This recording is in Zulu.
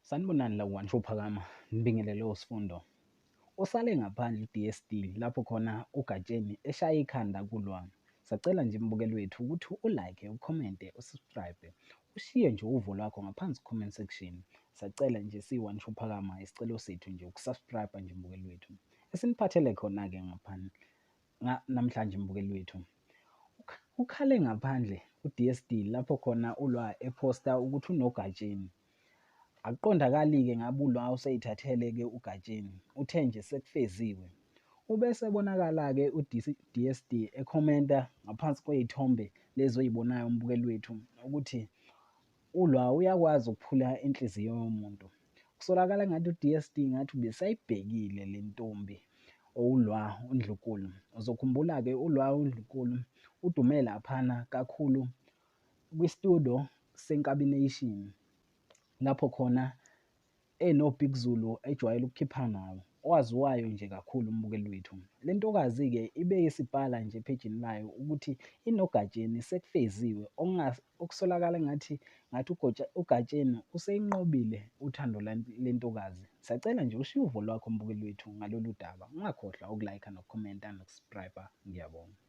Sanibonani la ku-One Show Phakama, nibingelele uSifundo. Usale ngaphandle u-D_S_D lapho khona uGatsheni eshaya ikhanda kulwa. Sacela nje mbukeli wethu ukuthi u-like, ukhomente, u-subscribe, ushiye nje uvo lwakho ngaphansi comment section. Sacela nje siyi-One Show Phakama, isicelo sethu nje uku-subscribe nje mbukeli wethu. Esiniphathele khona-ke ngaphandle namhlanje mbukeli wethu. Ukhale ngaphandle u-D_S_D lapho khona ulwa ephosta ukuthi unoGatsheni. Akuqondakali-ke ngabe ulwa useyithathele-ke uGatsheni, uthe nje sekufeziwe. Ube esebonakala-ke u-D_S_D ekhomenta ngaphansi kwey'thombe lezi oy'bonayo mbukeli wethu ukuthi ulwa uyakwazi ukuphula inhliziyo yomuntu. Kusolakala ngathi u-D_S_D ngathi ubesayibhekile le ntombi uLwa uNdlunkulu. Uzokhumbula-ke uLwa uNdlunkulu udume laphana kakhulu kwi-studio seNkabi Nation lapho khona enoBig Zulu ejwayele ukukhipha nawo, owaziwayo nje kakhulu umbukeli wethu. Le ntokazi-ke ibe isibhala nje ephejini layo ukuthi inoGatsheni sekufeziwe okusolakala ngathi ngathi uGatsheni useyinqobile uthando lentokazi. Siyacela nje ushiye uvo lwakho mbukeli wethu ngalolu daba. Ungakhohlwa uku-like nokukhomenta noku-subscribe. Ngiyabonga.